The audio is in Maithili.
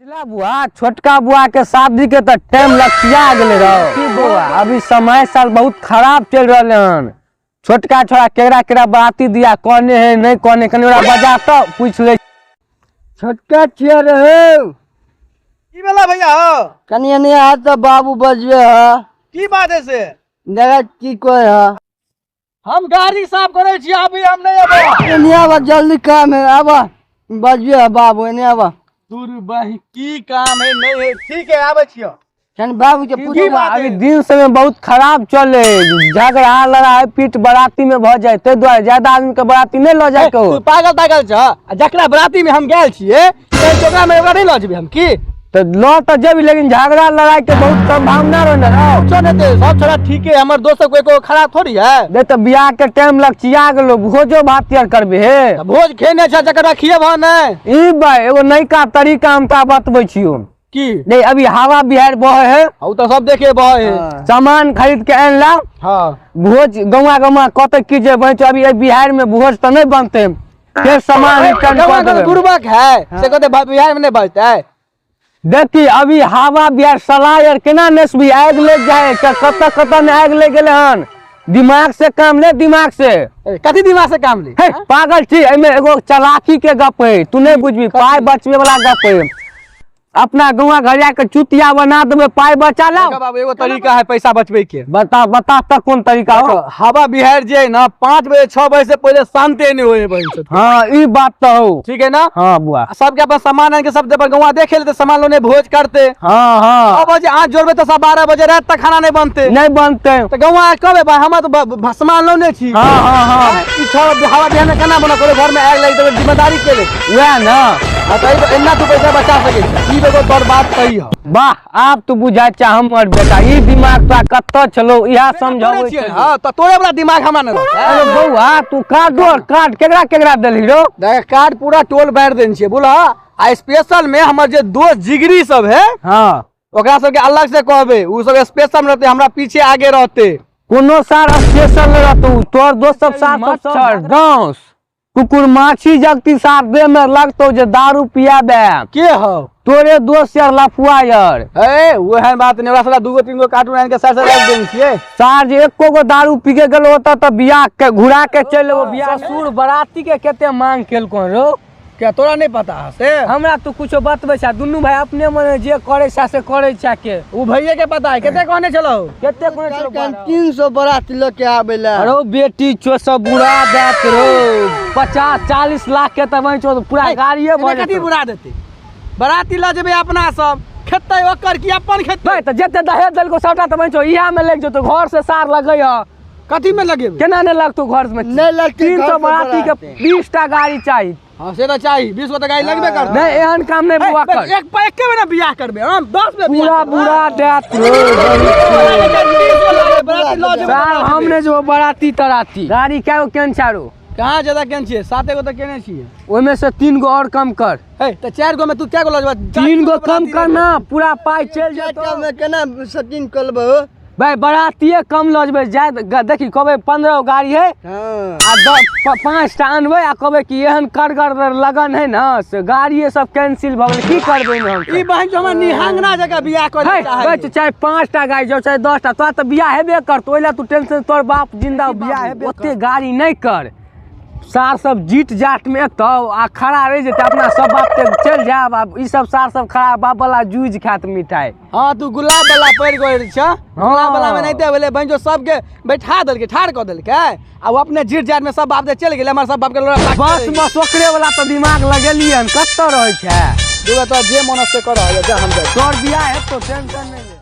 पिछला बुआ छोटका बुआ के शादी के तऽ टाइम लक्षिया गेलै रहो। की बौआ, अभी समय साल बहुत खराब चलि रहलै हन। छोटका छोड़ा केकरा केकरा बाती दिया कहने है नहीं कहने, कनि ओकरा बजा तऽ पूछि लै। छोटका छियै रे। की भेला भैया हो? कनि एने आ तऽ बाबू बजबे ह। की बात है से? देखा की कहै ह। हम गाड़ी साफ करै छी, अभी हम नहीं अबो। एने आबा, जल्दी काम है, आबा बजबे ह बाबू, एने आबा। दूर बही, की काम है नहीं है? ठीक है, आबै छियो। कनि बाबू के पूछ। की बात, अभी दिन समय बहुत खराब चले, झगड़ा लड़ाई पीट बराती में भऽ जाए, ताहि दुआरे ज्यादा आदमी के बराती नहीं लऽ जाए के हो। तू पागल तागल छ? आ जकरा बराती में हम गेल छियै ओकरा में ओकरा नहीं लऽ जेबै हम की? तऽ लऽ तऽ जेबी, लेकिन झगड़ा लड़ाई के बहुत संभावना रहे ने रौ। कुछो नहीं ते, सब छोड़ा ठीक है, हमर दोस्त सब कोई को खराब थोड़ी है। नहीं तऽ बियाह के टाइम लग चिया गेलो, भोजो भात तैयार करबे हे। तऽ भोज खेने छ जकरा खियेबह नहीं। ई भाई एगो नयका तरीका हम ता बतबै छियो। की? नहीं, अभी हवा बिहार बहे है। उ तऽ सब देखे बहे है। सामान खरीद के आनि लाओ। भोज गौवा गौवा कतऽ की जे बचो, अभी एहि बिहार में भोज तऽ नहीं बनते, फेर सामान रिटर्न गौवा कऽ के देबै। बुड़बक है से कहते बिहार में नहीं बचते। देखी अभी हवा बिहार सलाह यार केना नेसबी, आगि लग जाए, कतऽ कतऽ ने आगि लग गेलै हन। दिमाग से काम ले, दिमाग से। ए, कथी दिमाग से काम ले? हे पागल छी, एहिमे एगो चालाकी के गप है, तू नहीं बुझबी, पाय बचबे वाला गप है। अपना गौवा घरिया के चुतिया बना देबै, पाय बचा लाओ। देखो बाबू, एगो तरीका है पैसा बचबे के। बता बता तऽ कोन तरीका हो? देखो, हवा बिहार जे है ना, 5 बजे 6 बजे से पहले शांति नहीं होए बहन चोद। हाँ, ई बात तऽ हो। ठीक है ना? हाँ बुआ। सबके अपन सामान आन के सब अपन गौवा देखे लेते, सामान लोने भोज करते। हाँ हाँ। 6 बजे आज जोड़बे तो सब 12 बजे रात तक खाना नहीं बनते। नहीं बनते। तो गौवा कब है? हम तो सामान लोने छी। हाँ हाँ हाँ। ई छह हवा बिहार में केना बना करो, घर में आग लागि तऽ जिम्मेदारी के ले? वएह ना। हाँ, तऽ एना तू पैसा बचा सकै छी, ई एगो तोर बात सही है। वाह, आब तू बुझाइ छै हमर बेटा, ई दिमाग तोरा कतऽ छलौ, इएह समझाबै छियै। छलौ। हाँ, तऽ तोरे वाला दिमाग हमरा नहि रहतै। अरे बौआ, तू कार्डो आर कार्ड केकरा केकरा देलही रौ? देख, कार्ड पूरा टोल बांटि देने छियै बोला, आ स्पेशल में हमर जे दोस्त जिगरी सब है, ओकरा सबके अलग से कहबै, उ सब स्पेशल में रहतै, हमरा पीछे आगे रहतै। कोनो सार स्पेशल नहि रहतौ, तोहर दोस्त सब सार मच्छर डोस कुकुर माछी जगती सार देह में लगतौ जे दारू पियाबे। के हौ? तोरे दोस्त यार लफुआ यार। ए, ओहन बात नहि, ओकरा सबला 2 गो 3 गो कार्टून आनि के सार से राखि देने छियै। सार जे एको गो दारू पी के गेलो ओतऽ तऽ बियाह के घुरा के चलि एबो बियाह। ससुर बराती के कते मांग केलको रौ? क्या तोरा नहीं पता है से? हमरा तू कुछो बतबै छै, दुनू भाई अपने मने जे करै छै से करै छै के। उ भैये के पता है, कते कहने छलौ? कते कहने छलौ? 300 बराती लऽ के आबै लए। अरे बेटी चो सब बुरा देत रो, 50-40 लाख के तऽ बचो पूरा गाड़िए भऽ कथी जेतौ। बुरा देतै? बराती लऽ जेबै अपना सब, खेतै ओकर की अपन खेतै? भाई तऽ जते दहेज देलको सबटा तऽ बचो इएह में लागि जेतौ, घर से सार लगै ह। कथी में लगेबै? केना नहि लगतौ घर में? नहि लगतै, 300 घर से बराती के बराती। 20 टा गाड़ी चाही। हाँ से तऽ चाही, 20 गो तऽ गाड़ी लगबे करतै। नहीं, एहन काम नहीं बुआ कर। एक एके बेर बियाह करबै हम, 10 बेर बियाह पूरा करबै। बुरा देत रो। सार हम ने जो बराती तराती। गाड़ी कै गो केन चारो? कहाँ ज्यादा केन छियै? 7 गो तऽ केने छियै। ओहिमे से 3 गो और कम कर। हे, तऽ 4 गो में तू कै गो लऽ जेबा? 3 गो कम कर ना, पूरा पाई चलि जेतौ। चारिटा में केना सेटिंग करबै हो? भाई बरातिये कम लऽ जेबै, जाय देखी कहबै 15 गो गाड़ी है, आ 5 टा अनबै आ कहबै कि एहन करगर लगन है ना से गाड़िए सब कैंसिल भऽ गेलै, की करबै हम? ई बहन जो हमरा निहांगना जगह बियाह करे हे, चाहै। बच, चाहे 5 टा गाड़ी जाओ चाहे 10 टा, तोरा तऽ बियाह हेबे करतौ, ओहि लए तू टेंशन, तोहर बाप जिंदा बियाह हेबे, ओते गाड़ी नहि कर। सार सब जीत जाट में एतौ आ खड़ा रहि जेतै, अपना सब बाप के चलि जायब, आ ई सब सार सब खड़ा बाप वाला जूझ खायत मिठाई। हाँ, तू गुलाब वाला पड़ गेल छ। गुलाब वाला में नहीं भेलै, बहन जो सबके बैठा देलकै, ठाढ़ कऽ देलकै, आ ओ अपने जीत जाट में सब बाप दे चलि गेलै, हमर सब बाप के लोड़ा ताकि बस गेलै। बस ओकरे वाला तऽ दिमाग लगेलियै हन, कतऽ रहै छै? दूगो तोरा जे मन से कर, जा हम जाइ। तोहर बियाह हेतौ, टेंशन नहि ले।